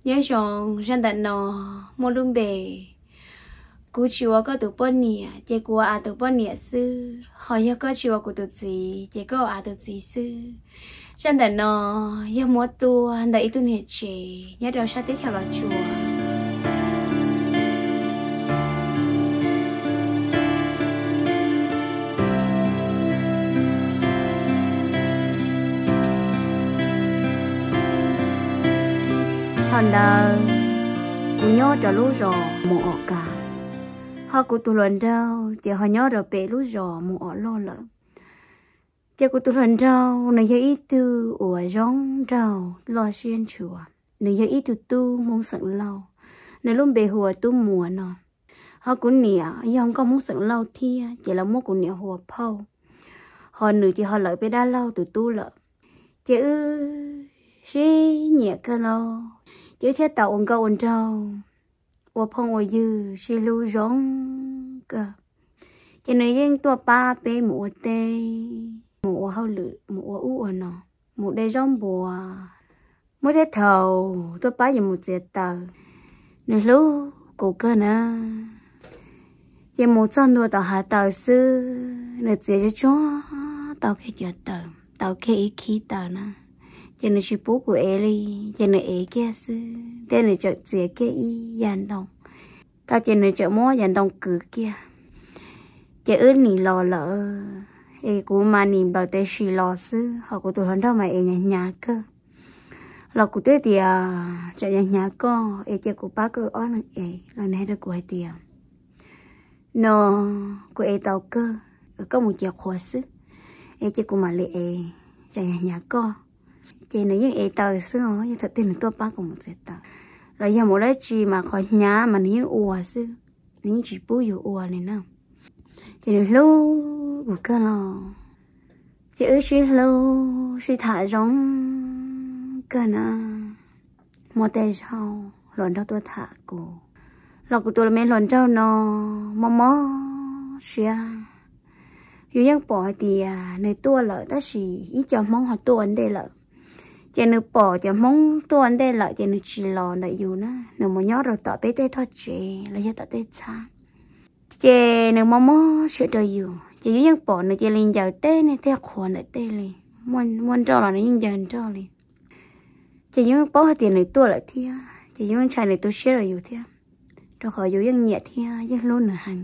Nyob zoo, zaj ntawm no muaj lub npe, kuv tsis ua koj tus poj niam ces kuv ua av tus poj niam xwb, ho yog koj tsis ua kuv tus txiv ces koj ua av tus txiv xwb. Zaj ntawm no yog muab tuaj ntawm ib tug niam tsev nyob rau sab teb chaws Los Tsuas. Thaum ntawd kuv nyob rau lub zos Mus Om Kas, ho kuv tus hluas nraug ces ho nyob rau pem lub zos Mus Om Loj lawm. Ces kuv tus hluas nraug nws yog ib tug uas zoo nraug loj siab ntshua, nws yog ib tug tub Hmoob xeem Lauj, nws lub npe hu ua Tub Muas no. Ho kuv niam yog nkauj Hmoob xeem Lauj thiab ces lawv muab kuv niam hu ua Phauj, ho nws ces ho lawv peb dab laug tus tub lawm. Ces wb sib nyiam kawg lauj, ces wb thiaj tau ua nkauj ua nraug, ua phooj ua ywg sib hlub zoo kawg. Ces nws yeej tuaj pab peb mus ua teb, mus ua hauj lwm, mus ua ub ua no, mus de zaub npua, muaj tej thaum tuaj pab yus mus txiav taws, nws hlub kuv kawg na. Ces mus txog ntua tom hav taws xwb, nws txiav tsuag tsuag tau kiag cov taws, tau kiag ib khib taws na, ces nws tsis pub kuv ev li, ces nws ev kiag xwb, thiab nws txawm txiav kiag ib yam ntoo, tau ces nws txawm muab yam ntoo kwv kiag. Ces wb nim los lawm, es kuv mas nim nplawm tes si los xwb, ho kuv tus hluas nraug mas ev hnyav hnyav kawg. Los kuv twb tias tsam hnyav hnyav koj es cia kuv pab koj ob leeg ev los nws hais rau kuv hais tias, no kuv ev tau kawg, koj mus cia qhuav xwb, es cia kuv mam li ev, tsam hnyav hnyav koj. Ces nws yeej ev taws xwb os, yog thaum twg nws tuaj pab kuv mus txiav taws los yog mus dab tsi mas qhov hnyav mas nws yeej ua xwb, nws yeej tsis pub yus ua li na. Ces nws hlub kuv kawg los, ces wb sib hlub sib tham zoo kawg na. Muaj tej zaug hluas nraug tuaj tham kuv, los kuv tus me hluas nraug no mob mob siab. Yus yeej pom hais tias nws tuaj lawm tab sis ib co Hmoob ho tuaj ua ntej lawm. Ces nws pom cov Hmoob tuaj ua ntej lawm ces nws tsis los ntawm yus na, nws mus nyob rau tom peb tej toj tsev los yog tom tej txhab. Ces nws mob mob siab rau yus, ces yus yeej pom nws cia li ncaws tej niag tej qhuav ntawm tej li, muaj nroj los nws yeej ncaws nroj li. Ces yus yeej paub hais tias nws tuaj lawm thiab ces yus yeej ntshai nws tu siab rau yus thiab, rau qhov yus yeej nyiam thiab yeej hlub nws heev.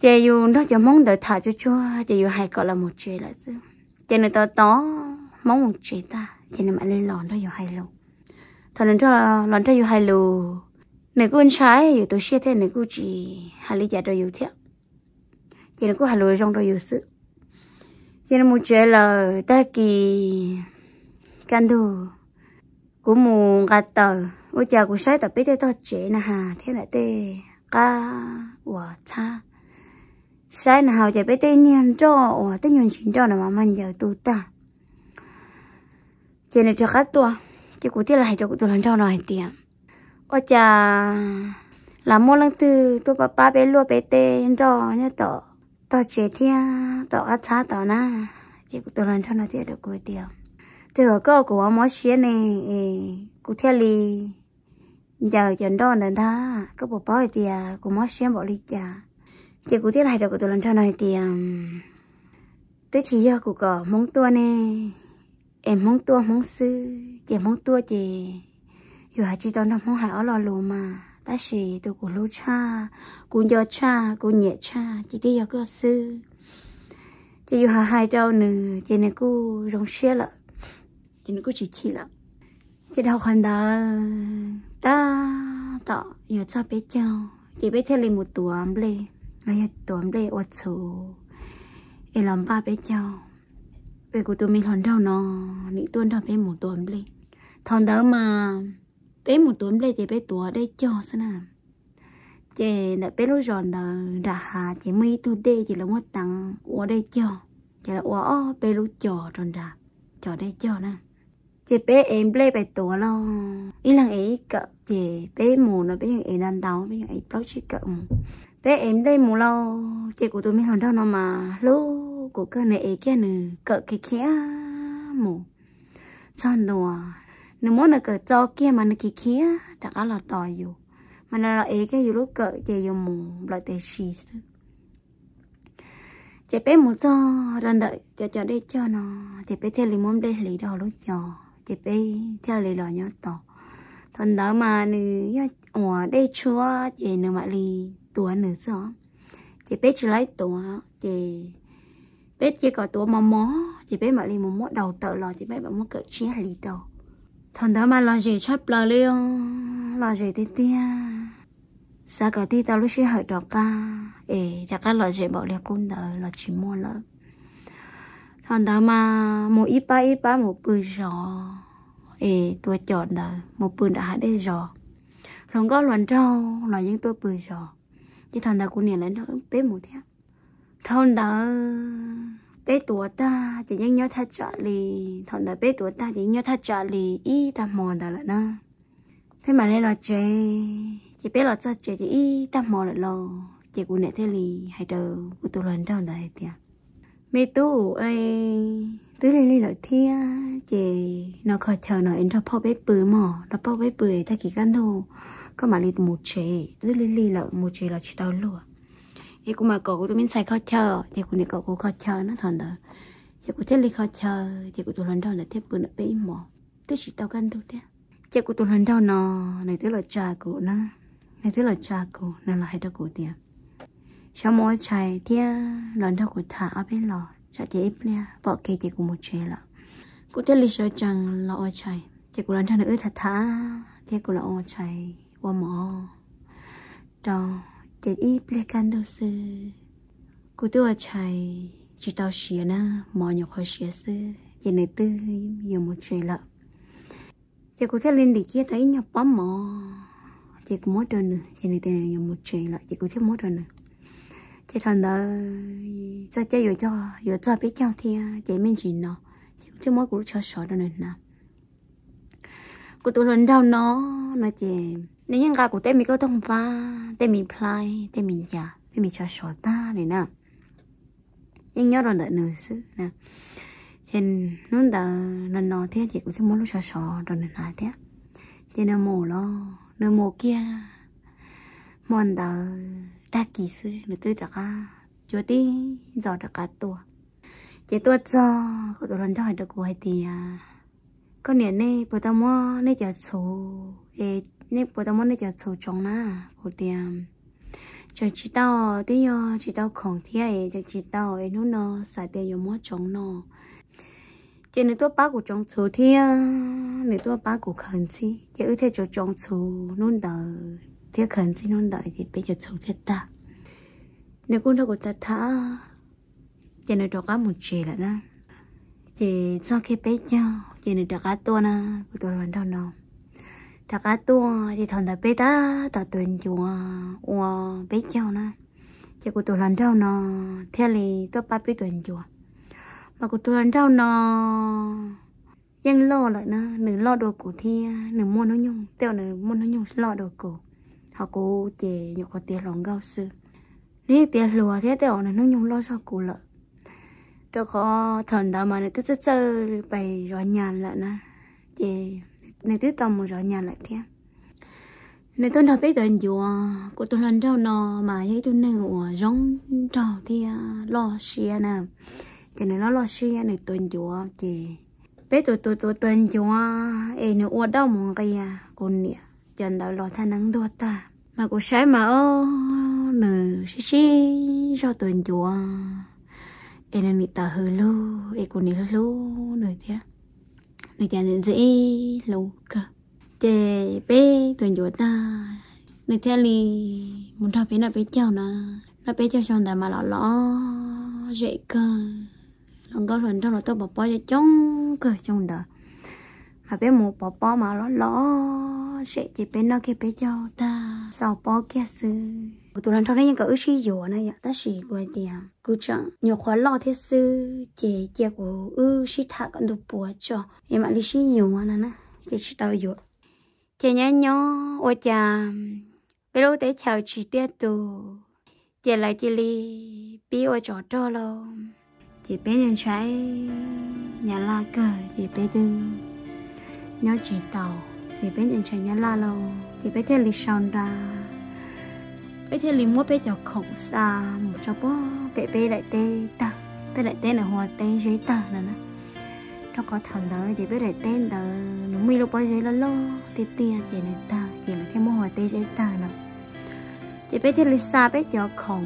Ces yus nrog cov Hmoob ntawd tham tsuag tsuag ces yus hais kom lawv mus tsev lawm xwb. Ces nws tos tos Hmoob mus tsev tag ces nws mam li los nrog yus hais lus. Thaum nws nrog, los nrog yus hais lus, nws kuj ntshai yus tu siab thiab nws kuj tsis hais li cas rau yus thiab. Ces nws kuj hais lus zoo rau yus xwb. Ces nws mus tsev lawm tag kis kaj ntug, kuv mus nqa taws, ua cas kuv saib tom peb tej toj tsev na has thiab ntawm tej qab uas txhab, saib na has ua cas peb tej niag nroj uas tej nyuag ntsis nroj na mas mag ncaws tu tag. Ces nws rov qab tuaj, ces kuv thiaj li hais rau kuv tus hluas nraug no hais tias, ua cas los muaj leej twg tuaj pab pab peb luaj peb tej nroj nyob tom tog tsev thiab tom qab txhab tod na? Ces kuv tus hluas nraug no thiaj rau kuv tias, twb yog koj ua kuv mob mob siab ne, es kuv thiaj li ncaws cov nroj ntawd ntag, koj puas paub hais tias kuv mob siab npaum li cas? Ces kuv thiaj li hais rau kuv tus hluas nraug no hais tias, twb tsis yog kuv kom Hmoob tuaj ne, es Hmoob tuaj Hmoob xwb, ces Hmoob tuaj ces yus hais tsis tau nrog Hmoob hais ob lo lus mas, tab sis tus kuv hlub tshaj, kuv nco tshaj, kuv nyiam tshaj ces twb yog koj xwb. Ces yus hais hais rau nws ces nws kuj zoo siab lawm, ces nws kuj tsis chim lawm. Ces dhau qhov ntawd tab tom yuav txog peb caug ces peb thiaj li mus tuav nplej, los yog tuav nplej ua txhuv es los npaj peb caug. Es kuv tus me hluas nraug no nim tuaj nrog peb mus tuav nplej. Thaum ntawd mas peb mus tuav nplej ces peb tuav dej cog xwb na. Ces ntawm peb lub zos ntawd nram hav ces muaj ib tug dej ces lawv muab teev ua dej cog, ces lawv ua ob peb lub cos rau nram cov dej cog na. Ces peb ev nplej pais tuav los ib leeg ev ib kawm, ces peb mus no peb yeej ev ntau ntau, peb yeej ev plaub tsib kawm mus. Peb ev nplej mus los ces kuv tus me hluas nraug no mas hlub kuv kawg, nws ev kiag nws kawm khiav khiav mus txog ntua, Nws muab nws kawm txo kiag mas nws khiav khiav rov qab los tos yus, mas nws los ev kiag yus lub kawm ces yus mus nplawm tes si xwb. Ces peb mus txog rau ntawm cov cov dej cog no, ces peb thiaj li muab nplej hliv rau hauv lub cos, ces peb thiaj li los nyob tos. Thaum ntawd mas nws yog uas dej tshuab ces nws mam li tuav nws xwb os. Ces peb tsis laib tuav, ces peb cia kom tuav mos mos, ces peb mam li mus muab daus tawm los, ces peb mam muab kawm tsiab hliv rau. Thaum ntawd mas lom zem tshaj plaws li os, lom zem tiag tiag. Xav kom tig tau lub sij hawm rov qab es rov qab lom zem npaum li qub ntawd los tsis muaj lawm. Thaum ntawd mas mus ib pab ib pab mus pw zos, es tua cos ntawd mus pw nram hav dej zos. Hluas nkauj hluas nraug los yeej tuaj pw zos. Ces thaum ntawd kuv niam lawv nrog peb mus thiab. Dhau ntawd peb tuav tag ces yeej nyob thaj tsam li, thaum ntawd peb tuav tag ces yeej nyob thaj tsam li ib tag hmo ntawd lawm na. Peb mam li los tsev, ces peb los txog tsev ces ib tag hmo lawm los, ces kuv niam thiaj li hais rau kuv tus hluas nraug ntawd hais tias, me tub, twb lig lig lawm thiab, ces no kho chaw no es nrog phauj peb pw mog, nrog phauj peb pw es tag kis kaj ntug koj mam li mus tsev, twb lig lig lawm mus tsev los tsis tau luag. Es kuv mam kom kuv tus me ntxhais kho chaw, ces kuv niam kom kuv kho chaw na thaum ntawd. Ces kuv thiaj li kho chaw, ces kuv tus hluas nraug ntawd thiaj pw ntawm peb ib hmos, twb tsis tau kaj ntug thiab. Ces kuv tus hluas nraug no, nws twb los tsa kuv na, nws twb los tsa kuv, nws los hais rau kuv tias, xyov mus ua tshais thiab los nrog kuv tham ob peb los tsam ces ib pliag pom kev ces kuv mus tsev lawm. Kuv thiaj li sawv tsees los ua tshais, ces kuv los nrog nws wb tham tham thiab kuv los ua tshais ua mov rau, ces ib pliag kaj ntug xwb. Kuv twb ua tshais tsis tau siav na, mov nyuam qhuav siav xwb ces nws twb yuav mus tsev lawm. Ces kuv thiaj li ntim kiag tau ib nyuag pob mov, ces kuv muab rau nws, ces nws tias nws yuav mus tsev lawm ces kuv thiaj muab rau nws. Ces thaum ntawd txog caij yuav cog, yuav txog peb caug thiab ces me ntsis no, ces kuv thiaj muab kuv lub tsho sov rau nws hnav. Kuv tus hluas nraug no, no ces nws yeej nqa kuv tej me kauj toog vab, tej me plhaib, tej me ncas, tej me tsho sov tag li na, yeej nyob rau ntawm nws xwb na. Ces hnub ntawd no no thiab ces kuv thiaj muab lub tsho sov rau nws hnav thiab. Ces nws mus los nws mus kiag, hmo ntawd tag kis xwb nws twb rov qab cuab tib ntxov rov qab tuaj. Ces tuaj txog kuv tus hluas nraug hais rau kuv hais tias, koj niam, nej puas tau muab nej cov txhuv, es nej puas tau muab nej cov txhuv tsoov na? Kuv tias, tseem tsis tau, twb yog tsis tau khoom thiab es tseem tsis tau es hnub no xav tias yuav muab tsoov no. Ces nws tuaj pab kuv tsoov txhuv thiab nws tuaj pab kuv khaws ntxib, ces wb thiaj tsoov tsoov txhuv hnub ntawd thiab khaws ntxib hnub ntawd ces peb cov txhuv thiaj tag. Nws kuj nrog kuv tham tham, ces nws rov qab mus tsev lawm na. Ces txog kiag peb caug ces nws rov qab tuaj na, kuv tus hluas nraug no rov qab tuaj, ces thaum ntawd peb tab tom tuav ncuav ua peb caug na. Ces kuv tus hluas nraug no thiaj li tuaj pab peb tuav ncuav. Mas kuv tus hluas nraug no yeej loj lawm na, nws loj dua kuv thiab nws muaj hnub nyoog, tej zaum nws muaj hnub nyoog loj dua kuv, ho kuv ces nyuam qhuav tiav hluas nkauj xwb. Nws yeej tiav hluas thiab tej zaum nws hnub nyoog loj zog kuv lawm, rau qhov thaum ntawd mas nws twb txawj txawj pais zov nyas lawm na, ces nws twb tau mus zov nyas lawm thiab. Nws tuaj nrog peb tuav ncuav, kuv tus hluas nraug no mas yog ib tug neeg uas zoo nraug thiab loj siab na, ces nws loj loj siab nws tuav ncuav ces peb tuav tuav tuav tuav ncuav es nws ua dauj mus nqia kuv niam cov ntawv los thaj neeb ntuag tag. Mas kuv saib mas o, nws sib sib zog tuav ncuav es nws nim tawm hws lug es kuv nim hlub hlub nws thiab, nws cas ntxim ntxim hlub kawg. Ces peb tuav ncuav tag, nws thiaj li mus nrog peb noj peb caug na. Noj peb caug xyoo ntawd mas los lom zem kawg, hluas nkauj hluas nraug los tuaj pov pob coob coob kawg xyoo ntawd. Mas peb mus pov pob mas los lom zem ces peb noj kiag peb caug tag xaus pob kiag xwb. Kuv tus hluas nraug ne yeej kom wb sib yuav na yom, tab sis kuv hais tias kuv tseem nyuam qhuav loj thiab xwb ces cia kuv wb sib tham kom ntu puav tso es mam li sib yuav no na, ces tsis tau yuav. Ces nyob nyob ua cas peb lub teb chaws tsis tiaj tus, ces lawv cia li pib ua tsov rog lauj. Ces peb ntshai Nyab Laj kawg ces peb twb nyob tsis tau. Ces peb ntshai ntshai Nyab Laj lauj, ces peb thiaj li sau nra, peb thiaj li muab peb cov khoom xa mus rau pem peb daim teb tawg, peb daim teb ntawd hu ua teb Zeb Tawg no na. Rau qhov thaum ntawd ces peb daim teb ntawd nws muaj ib lub pob zeb loj loj tiag tiag ces nws tawg ces lawv thiaj muab hu ua teb Zeb Tawg no. Ces peb thiaj li xa peb cov khoom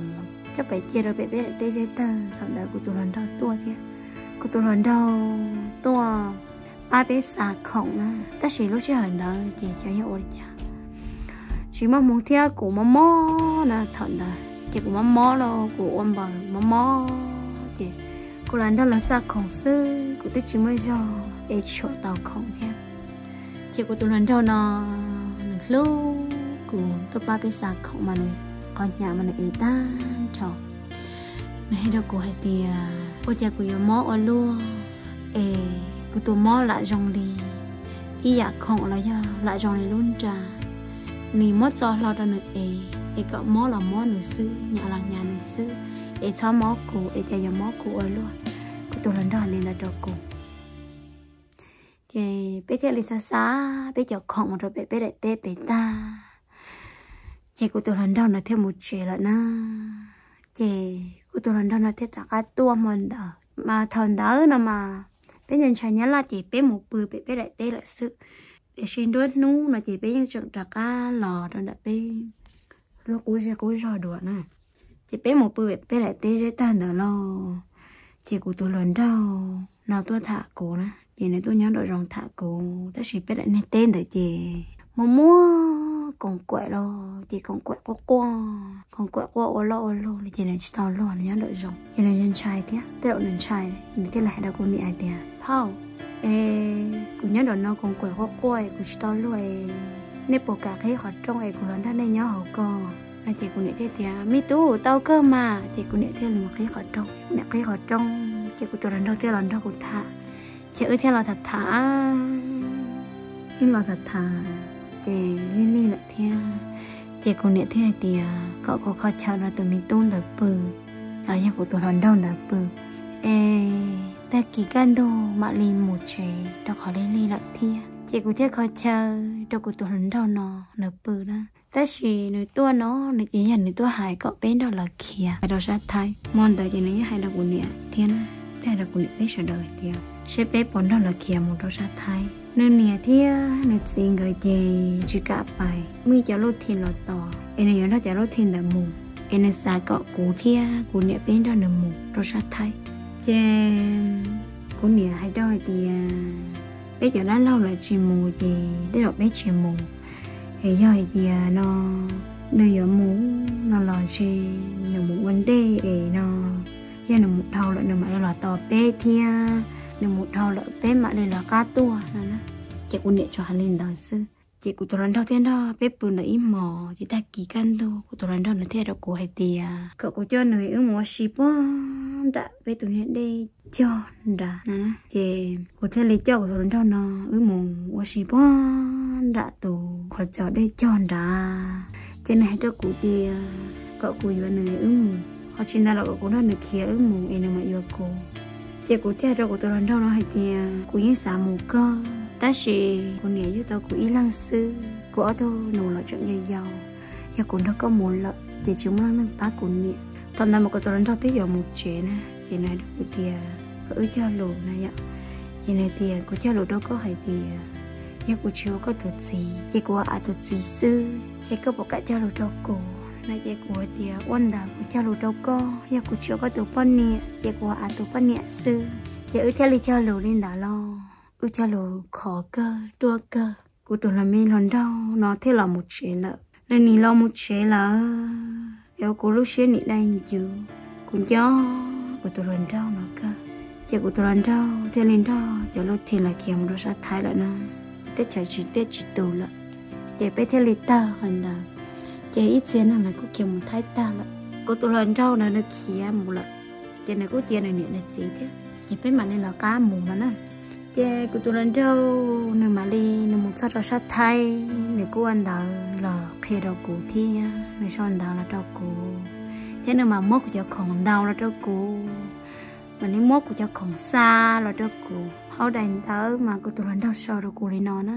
coj pem cia rau pem peb daim teb Zeb Tawg. Thaum ntawd kuv tus hluas nraug tuaj thiab, kuv tus hluas nraug tuaj pab peb xa khoom na. Tab sis lub sij hawm ntawd ces xyov yog ua li cas tsis muaj hmoo thiab kuv mob mob na thaum ntawd, ces kuv mob mob los kuv ua npaws mob mob ces kuv lam nrog lawv xa khoom xwb, kuv twb tsis muaj zog es tsis tshua tau khoom thiab. Ces kuv tus hluas nraug no nws hlub kuv tuaj pab peb xa khoom mas nws qhov hnyav mas nws ev tag nrho. Nws hais rau kuv hais tias ua cas kuv yuav mob ua luaj es kuv tus mob lam zoo li ib yam khoom los yog lam zoo li lub nra. Nws muab txo hlo rau nws ev es kom mob los mob nws xwb, hnyav los hnyav nws xwb, es txhob mob kuv es cas yuav mob kuv ua luaj. Kuv tus hluas nraug hais li ntawd rau kuv. Ces peb thiaj li xa xa peb cov khoom mus rau pem peb daim teb pem tag. Ces kuv tus hluas nraug no thiaj mus tsev lawm na. Ces kuv tus hluas nraug no thiaj rov qab tuaj hmo ntawd mas thaum ntawd no mas peb ntshai ntshai Nyab Laj ces peb mus pw pem peb daim teb lawm xwb. Tiam sis nruab hnub no ces peb yeej tseem rov qab los rau nram peb lub qub zej qub zog dua na. Ces peb mus pw pem peb daim teb Zeb Tawg ntawd lauj. Ces kuv tus hluas nraug no tuaj tham kuv na, ces nws tuaj nyob nraum zoov tham kuv, tab sis peb daim niag teb ntawd ces muaj muaj koom kuam los ces koom kuam quaj quaj, koom kuam quaj ua loj ua luj li ces nws tsis tau luag nws nyob nraum zoov. Ces nws ntshai thiab, tej zaum nws ntshai nws thiaj li hais rau kuv niam hais tias, phauj, es kuv nyob nraum no koom kuam quaj quaj es kuv tsis tau luag es nej puas kam qhib qhov rooj es kuv los nrog nej nyob hauv ko? No ces kuv niam thiaj tias, me tub, tau kawg mas. Ces kuv niam thiaj li mus qhib qhov rooj, kuv niam qhib qhov rooj ces kuv tus hluas nraug thiaj los nrog kuv tham. Ces wb thiaj los tham tham, wb los tham tham ces lig lig lawm thiab. Ces kuv niam thiaj hais tias kom kuv kho chaw rau tus me tub ntawd pw, los yog kuv tus hluas nraug ntawd pw, es tag kis kaj ntug mam li mus tsev rau qhov lig lig lawm thiab. Ces kuv thiaj kho chaw rau kuv tus hluas nraug no nws pw na. Tab sis nws tuaj no nws ces yog nws tuaj hais kom peb nrog lawv khiav rau sab Thaib. Hmo ntawd ces nws yeej hais rau kuv niam thiab na, thiaj hais rau kuv niam peb sawv daws hais tias seb peb puas nrog lawv khiav mus rau sab Thaib. Nws niam thiab nws txiv nkawd ces tsis kam pais, muaj ib co luj thi los tos es nws yuav nrog cov luj thi ntawd mus, es nws xav kom kuv thiab kuv niam peb nrog nws mus rau sab Thaib. Ces kuv niam hais rau hais tias peb cov dab laug lawv tsis mus ces tej zaum peb tsis mus. Es yog hais tias no nws yuav mus no los ntshe nws mus ua ntej es no yog nws mus dhau lawm nws mam li los tos peb thiab, nws mus dhau lawm peb mam li lawv qab tuaj no na. Ces kuv niam tsuas hais li ntawd xwb. Ces kuv tus hluas nraug thiaj nrog peb pw ntawd ib hmos, ces tag kis kaj ntug kuv tus hluas nraug nws thiaj rau kuv hais tias kom kuv coj nws wb mus ua si puag nram peb tus niag dej cog nrad na. Ces kuv thiaj li coj kuv tus hluas nraug no wb mus ua si puag nram tus qhov cos dej cog nrad. Ces nws hais rau kuv tias kom kuv yuav nws wb mus, ho tsis ntawd los kom kuv nrog nws khiav wb mus es nws mam yuav kuv. Ces kuv thiaj hais rau kuv tus hluas nraug no hais tias kuv yeej xav mus kawg, tab sis kuv niam yug tau kuv ib leeg xwb, kuv ob tug nus los tseem yau yau, yog kuv nrog koj mus lawm ces tsis muaj leej twg pab kuv niam. Thaum ntawd mas kuv tus hluas nraug twb yuav mus tsev na, ces nws hais rau kuv tias kom wb cog lus na yom. Ces nws tias kuv cog lus rau koj hais tias yog kuv tsis ua koj tus txiv ces kuv ua av tus txiv xwb, es koj puas kam cog lus rau kuv? No ces kuv hais tias ua ntawd kuv cog lus rau koj, yog kuv tsis ua koj tus poj niam ces kuv ua av tus poj niam xwb. Ces wb thiaj li cog lus li ntawd los wb cog lus khov kawg ruaj kawg. Kuv tus hluas me hluas nraug no thiaj los mus tsev lawm. Nws nim los mus tsev lawm es ua kuv lub siab nim dai ncuv, kuv nco kuv tus hluas nraug no kawg. Ces kuv tus hluas nraug thiaj li nrog cov luj thi lawv khiav mus rau sab Thaib lawm na, teb chaws tsis tiaj tsis tus lawm. Ces peb thiaj li tawg qhov ntawd, ces ib txhia neeg lawv kuj khiav mus Thaib tag lawm. Kuv tus hluas nraug ntawd nws khiav mus lawm, ces nws kuj cia nws niam nws txiv thiab, ces peb mam li lawv qab mus no na. Ces kuv tus hluas nraug nws mam li nws mus txog rau sab Thaib, nws kuj ua ntawv los qhia rau kuv thiab, nws sau ntawv los rau kuv, thiab nws mam muab kuv cov khoom ntaus los rau kuv, mam li muab kuv cov khoom xa los rau kuv. Hauv daim ntawv mas kuv tus hluas nraug sau rau kuv li no na.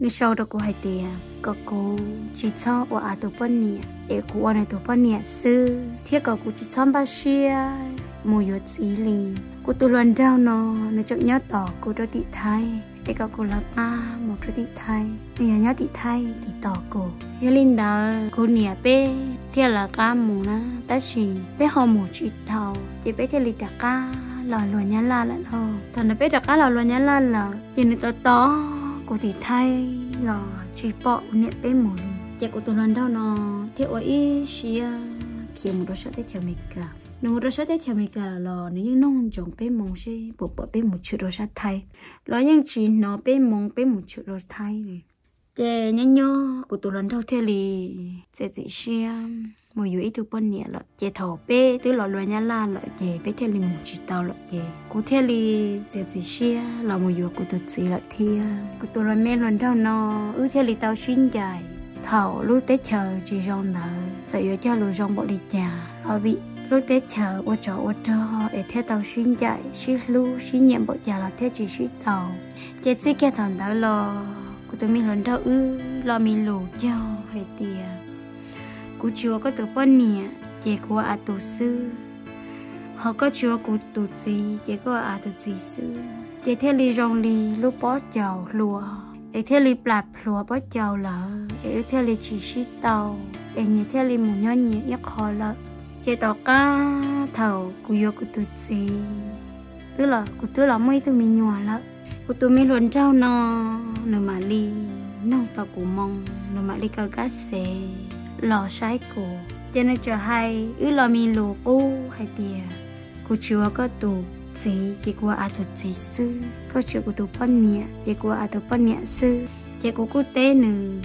Nws sau rau kuv hais tias kom kuv tsis txhob ua av tus poj niam, es kuv ua nws tus poj niam xwb, thiab kom kuv tsis txhob npaj siab mus yuav txiv li. Kuv tus hluas nraug no nws tseem nyob tos kuv rau tim Thaib, es kom kuv lawv qab mus rau tim Thaib, nws yog nyob tim Thaib tiv tos kuv. Yog li ntawd kuv niam peb thiaj lawv qab mus na, tab sis peb ho mus tsis tau, ces peb thiaj li rov qab los luag Nyab Laj lawm lauj. Thaum ntawd peb rov qab los luag Nyab Laj lawm, ces nws tos tos kuv tim Thaib los tsis pom kuv niam peb mus li. Ces kuv tus hluas nraug no thiaj ua ib siab khiav mus rau sab teb chaws Amelikas. Nws mus rau sab teb chaws Amelikas los nws yeej noog ntsoov peb moo seb puas pom peb mus tshwm rau sab Thaib, los yeej tsis hnov peb moo peb mus tshwm rau Thaib li. Ces nyob nyob kuv tus hluas nraug thiaj li txiav txim siab mus yuav ib tug poj niam lawm. Ces thaum peb twb los luag Nyab Laj lawm ces peb thiaj li mus tsis tau lawm, ces kuv thiaj li txiav txim siab los mus yuav kuv tus txiv lawm thiab. Kuv tus hluas me hluas nraug no wb thiaj li tau sib ncaim. Thaum lub teb chaws tsis zoo ntawd txawm yuav cog lus zoo npaum li cas los vim lub teb chaws ua tsov ua rog es thiaj tau sib ncaim sib hlub sib nyiam npaum cas los thiaj tsis sib tau. Ces txij kiag thaum ntawd los kuv tus me hluas nraug wb lo me lus cog hais tias kuv tsis ua koj tus poj niam ces kuv ua av tus xwb, ho koj tsis ua kuv tus txiv ces koj ua av tus txiv xwb. Ces thiaj li zoo li lub pob caus hluas, es thiaj li plam plhuav pob caus lawm, es wb thiaj li tsis sib tau, es nyias thiaj li mus nyob nyias ib qho lawm. Ces tom qab thaum kuv yuav kuv tus txiv, twb los kuv twb los muaj ib tug me nyuam lawm. Kuv tus me hluas nraug no nws mam li noog tau kuv moo, nws mam li kaw kab xev los saib kuv. Ces nws txawm hais wb lo me lus qub hais tias kuv tsis ua koj tus txiv ces kuv ua av tus txiv xwb, koj tsis ua kuv tus poj niam ces kuv ua av tus poj niam xwb. Ces kuv kuj teb nws,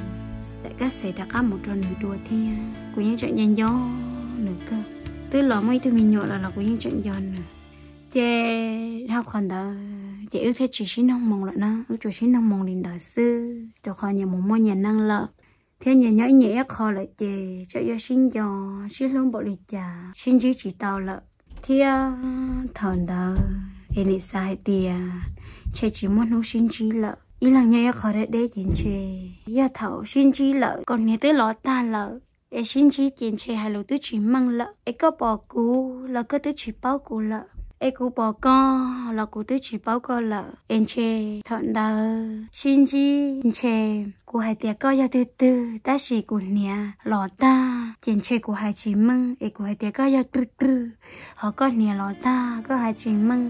txawm kab xev rov qab mus rau nws dua thiab. Kuv yeej tseem nco nco nws kawg, twb los muaj ib tug me nyuam lawm los kuv yeej tseem nco nws. Ces dhau qhov ntawd ces wb thiaj tsis sib noog moo lawm na, wb tsuas sib noog moo li ntawd xwb, rau qhov nyias mus muaj nyias neej lawm, thiab nyias nyob ib nyias ib qho lawm ces txawm yuav sib nco sib hlub npaum li cas sib ntsib tsis tau lawm. Thiab thaum ntawd es nim xav hais tias ntshe tsis muaj hnub sib ntsib lawm, ib leeg nyob ib qho deb deb ces ntshe yog thaum sib ntsib lawm, koj hniav twb los tag lawm, es sib ntsib ces ntshe hais lus twb tsis meej lawm, es koj pom kuv los koj twb tsis paub kuv lawm, es kuv pom koj los kuv twb tsis paub koj lawm, es ntshe thaum ntawd sib ntsib ntshe kuv hais tias koj yog twg twg tab sis kuv hniav los tag ces ntshe kuv hais tsis meej, es kuv hais tias koj yog rwg rwg, ho koj hniav los tag koj hais tsis meej,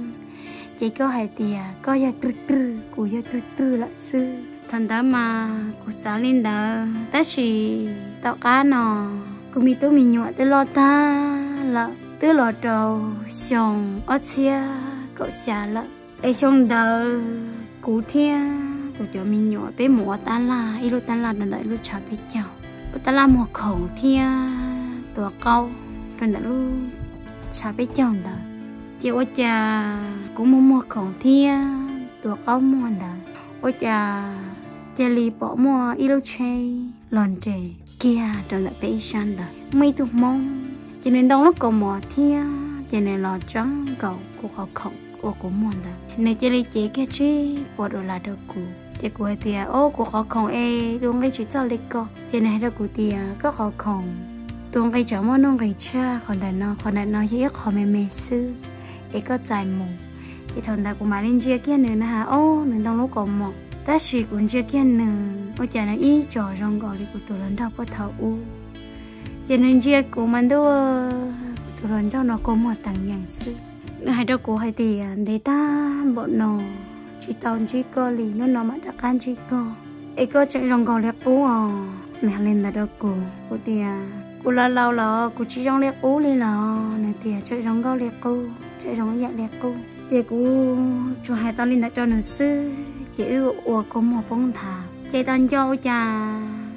ces koj hais tias koj yog rwg rwg kuv yog rwg rwg lawm xwb. Thaum ntawd mas kuv xav li ntawd tab sis tom qab no kuv me tub me nyuam twb loj tag lawm, twb los rau xyoo ob txhiab kaum xya lawm. Es xyoo ntawd kuv thiab kuv cov me nyuam peb mus ua tab laj ib lub tab laj rau ntawm ib lub tshav peb caug, ua tab laj muag khoom thiab tuav qaub rau ntawm lub tshav peb caug ntawd. Ces ua cas kuv muag muag khoom thiab tuav qaub muag ntawd, ua cas cia li pom muaj ib lub tsheb los nres kiag rau ntawm peb ib sab ntawd. Muaj ib tug Hmoob ces nws ntoo lub kaus mom thiab ces nws los tseeb nkaus kuv qhov khoom uas kuv muag ntawd. Nws cia li cev kiag tsib puas dollar rau kuv, ces kuv hais tias, o, kuv qhov khoom es tus nqi tsis txog li ko. Ces nws hais rau kuv tias, koj qhov khoom tus nqi tseem muaj nuj nqis tshaj qhov ntawm no, qhov ntawm no yog ib qho me me xwb, es koj txais mus. Ces thaum ntawd kuv mam li ntsia kiag nws na has, o, nws ntoo lub kaus mom, tab sis kuv ntsia kiag nws ua cas nws ib txwm zoo nkaus li kuv tus hluas nraug puag thaum ub. Ces nws ntsia kuv mas ntuj, kuv tus hluas nraug no kua muag teev yees xwb. Nws hais rau kuv hais tias, ntev tag npaum no tsis tau ntsib koj li, hnub no mam rov qab ntsib koj, es koj tseem zoo nkaus li qub os. Nws hais li ntawd rau kuv, kuv tias, kuv laus laus los kuv tsis zoo li qub li los? Nws tias, tseem zoo nkauj li qub, tseem zoo ib yam li qub. Ces kuv tsuas hais tau li ntawd rau nws xwb, ces wb ua kua muag poob nthav. Ces tau nco ua cas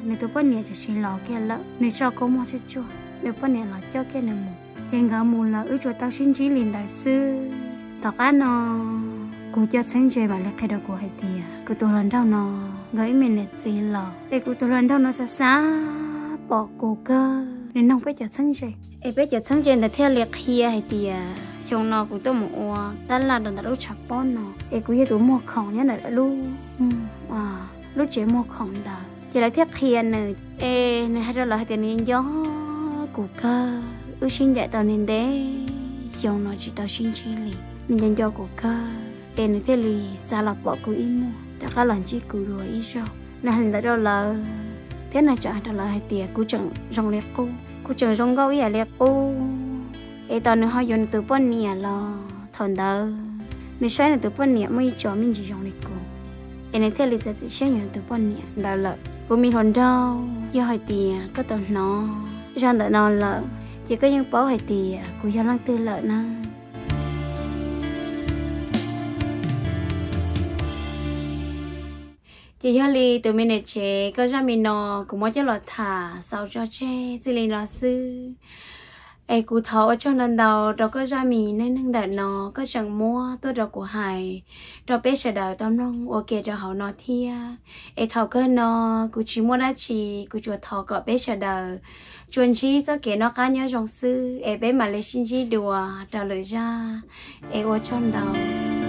nws tus poj niam tam sim los kiag lawm, nws tso kua muag tsuag tsuag, nws poj niam los coj kiag nws mus. Ces nkawd mus lawm wb tsuas tau sib ntsib li ntawd xwb. Tom qab no kuv cov txheeb ze mam li qhia rau kuv hais tias kuv tus hluas nraug no nkawd ib me niam txiv los, es kuv tus hluas nraug no xav xav pom kuv kawg. nws noog peb cov txheeb ze. Es peb cov txheeb ze ntawd thiaj li qhia hais tias xyoo no kuv tuaj mus ua tab laj rau ntawm lub tshav pob no, es kuv yog tus muag khoom nyob ntawm lub, lub tsev muag khoom ntawd. Ces lawv thiaj qhia nws, es nws hais rau lawv hais tias nws nco kuv kawg, wb sib ncaim tau ntev ntev, xyoo no tsis tau sib ntsib li, nws nco nco kuv kawg, es nws thiaj li xav los pom kuv ib muag, rov qab los ntsib kuv dua ib zaug. Nws hais li ntawd rau lawv, thiab nws tseem hais rau lawv hais tias kuv tseem zoo li qub, kuv tseem zoo nkauj ib yam li qub. Es tos nws ho yuav nws tus poj niam los thaum ntawd nws saib nws tus poj niam muaj ib tso me ntsis zoo li kuv, es nws thiaj li txiav txim siab yuav nws tus poj niam ntawd lawm. Kuv me hluas nraug, yog hais tias koj tau hnov zaj ntawm no lawm, ces koj yeej paub hais tias kuv yog leej twg lawm na. Ces yog li tus me niam tsev, koj zaj me no kuv muab coj los tham xaus tso tseg txij li no xwb. Es kuv thov ua tsaug ntau ntau rau koj zaj me neej neeg ntawm no koj tseem muab tuaj rau kuv hais, rau peb sawv daws tau mloog ua ke rau hauv no thiab. Es thaum kawg no kuv tsis muaj dab tsi, kuv tsuas thov kom peb sawv daws tsuas ntsib txoj kev noj qab nyob zoo xwb, es peb mam li sib ntsib dua rau lwm zaj. Es ua tsaug ntau.